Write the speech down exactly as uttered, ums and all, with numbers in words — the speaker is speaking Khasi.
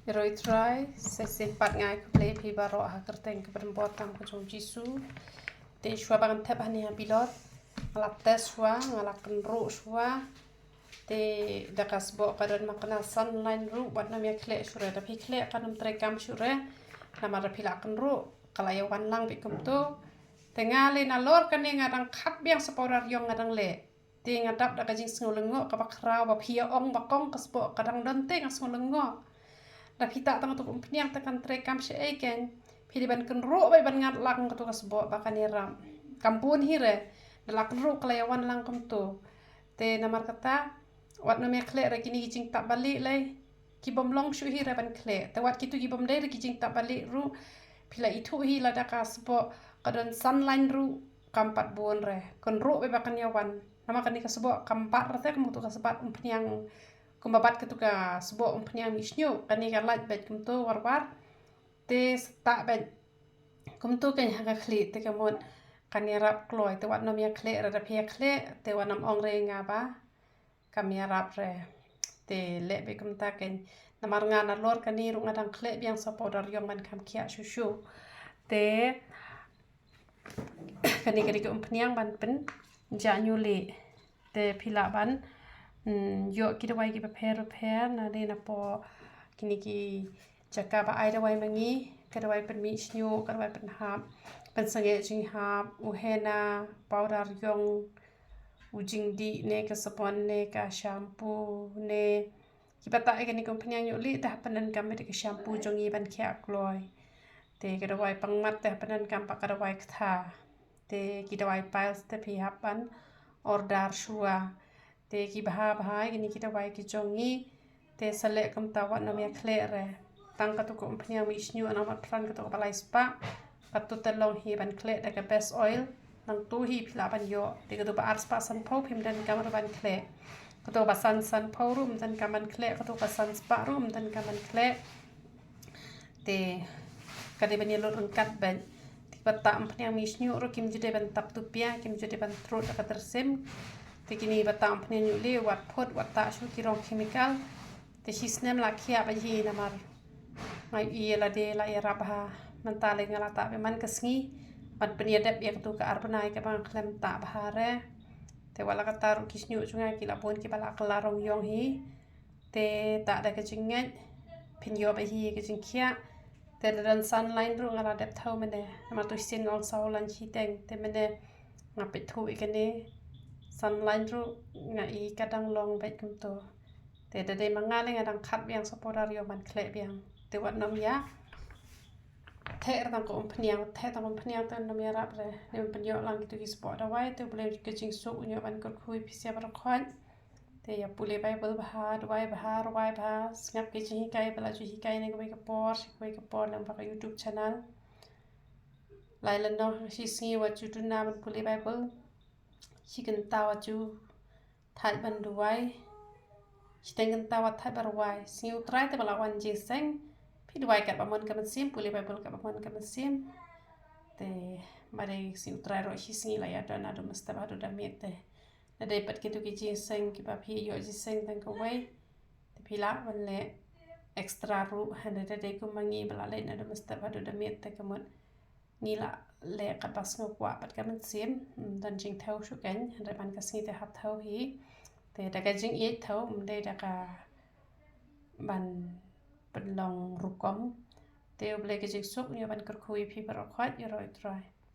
Ïaroh Trai, sa shisien pat nga ai khublei phi baroh ha ka kyrteng kaba donbor tam ka jong Jisu. Te shuwa ba ngan thep hangne ha bilor, nga la test shuwa, nga la kynruh shuwa. Te da ka sboh ka don ma ka na Sunline ruh, wat nym ïa khleh shuh re, da phi khleh kan nym treikam shuh re. Namar da phi la kynruh, ka la ïa wan lang beit kumto. Te nga lei nalor kane nga dang khat biang sa powder ïong nga dang leh. Te nga dap da ka jingsngew lyngngoh kaba khraw ba phi ïa ong ba kong ka sboh ka dang don te nga sngew lyngngoh. Da phi tah tang katu ka umphniang te kan treikam shaei kein. Phi dei ban kynruh beit ban ngat lang katu ka sboh ba kan ïarap. Kam bun hi re. Da la kynruh ka la ïa wan lang kumto. Te namar kata, wat nym ïa khleh re kine ki jingtap balieh lei. Ki bym long shuh hi re ban khleh. Te wat kitu ki bym dei re ki jingtap balieh ruh, phi la ithuh hi lada ka sboh ka don Sunline ruh kam pat bun re. Kynruh beit ba kan ïa wan. Namar kane ka sboh kam bat re te kum katu ka sboh umphniang, kumba bat katu ka sboh umphniang mihshñiuh, kane ka lait beit kumto war war. Te stah beit kumto kein ha ka khlieh te ka mut kan ïarap kloi, te wat nym ïa khleh re, da phi ïa khleh te wat nym ong re nga ba kam ïarap re. Te leh beit kumta kein. Namar nga nalor kane ruh nga dang khleh biang sa powder ïong ban kham khiah shuh shuh. Te kane ka dei ka umphniang ban pynjah ñiuh lieh. Te phi lah ban, mm, ïoh ki dawai kiba pher ba pher, na dei napoh kine ki jaka ba ai dawai ma ngi, ka dawai pynmih shñiuh, ka dawai pynhap, pynsangeh jinghap, u henna, powder ïong, u jingdih ne ka sabon ne ka shampoo ne kiba tah ïa kane ka umphniang ñiuh lieh te hap pyndonkam beit ka shampoo jong ngi ban khiah kloi. Te ka dawai pangmat te hap pyndonkam pat ka dawai ktha. Te ki dawai piles te phi hap ban order shuwa. Te ki bha bha kine ki dawai ki jong ngi. Te sa leh kumta wat nym ïa khleh re. Tang katu ka umphniang mih shñiuh nang mat pran katu kaba lai spah. Katu te long hi ban khleh da ka Best Oil. Nangtu hi phi lah ban ïoh. Te katu ba ar spah sanphew phim donkam re ban khleh. Katu ba san sanphew ruh ym donkam ban khleh. Katu ba san spah ruh ym donkam ban khleh. Te ka dei ban ïa lut ryngkat beit. Te kiba tah umphniang mih shñiuh ruh kim ju dei ban tap tupia, kim ju dei ban trud da ka tyrsim. Te kine ba tah umphniang ñiuh lieh wat phut wat tah shuh ki rong chemical. Te shi snem la khiah beit hi namar nga ïohi lade la ïarap bha. Mynta lei nga la tah beit man ka sngi ban pynïadep ïa katu ka ar bnai kaba nga khlem tah bha re. Te wat la katta ruh ki shñiuh jong nga ki la bun kiba la kylla rong ïong hi. Te tah da ka jingngeit phin ïoh beit hi ka jingkhiah. Te da don Sunline ruh nga la dep thew mynne. Namar tu shisien nga ong saw lan shiteng. Te mynne nga peit thuh ïa kane Sunline ruh nga i ka dang long beit kumto. Te da dei ma nga lei nga dang khat biang sa powder ïong ban khleh biang. Te wat nym ïa theh re tang ka umphniang, theh tang ka umphniang te nym ïarap re. Nym pynïoh lang kitu ki spah dawai te U Blei ka jingsuk un ïoh ban kyrkhu ïa phi sa baroh khoit. Te ïa pule Bible bha, duwai bha, rwai bha, sngap ki jinghikai ba la ju hikai na kawei ka por sha kawei ka por lyngba ka YouTube channel. Lai lynnong shi sngi wat ju duna ban pule Bible. Shi kynta wat ju thait ban duwai. Shiteng kynta wat thait ban rwai. Sngi U Trai te ba la wan jingïaseng, phi duwai katba mon ka mynsiem, pule Bible katba mon ka mynsiem. Te ba dei sngi U Trai ruh shi sngi la ïa don naduh mynstep haduh da miet te. Lada dei pat kitu ki jingïaseng kiba phi ïoh jingïaseng tang kawei, te phi lah ban leh extra ruh, hynrei lada dei kum ma ngi ba la leit naduh mynstep haduh da miet te ka mut ngi lah leh katba sngewkwah pat ka mynsiem, ym don jingthew shuh kein, hynrei man ka sngi te hap thew hi. Te da ka jingïeit thew, ym dei da ka ban pynlong rukom. Te U Blei ka jingsuk un ïoh ban kyrkhu ïa phi baroh khoit, ïaroh U Trai.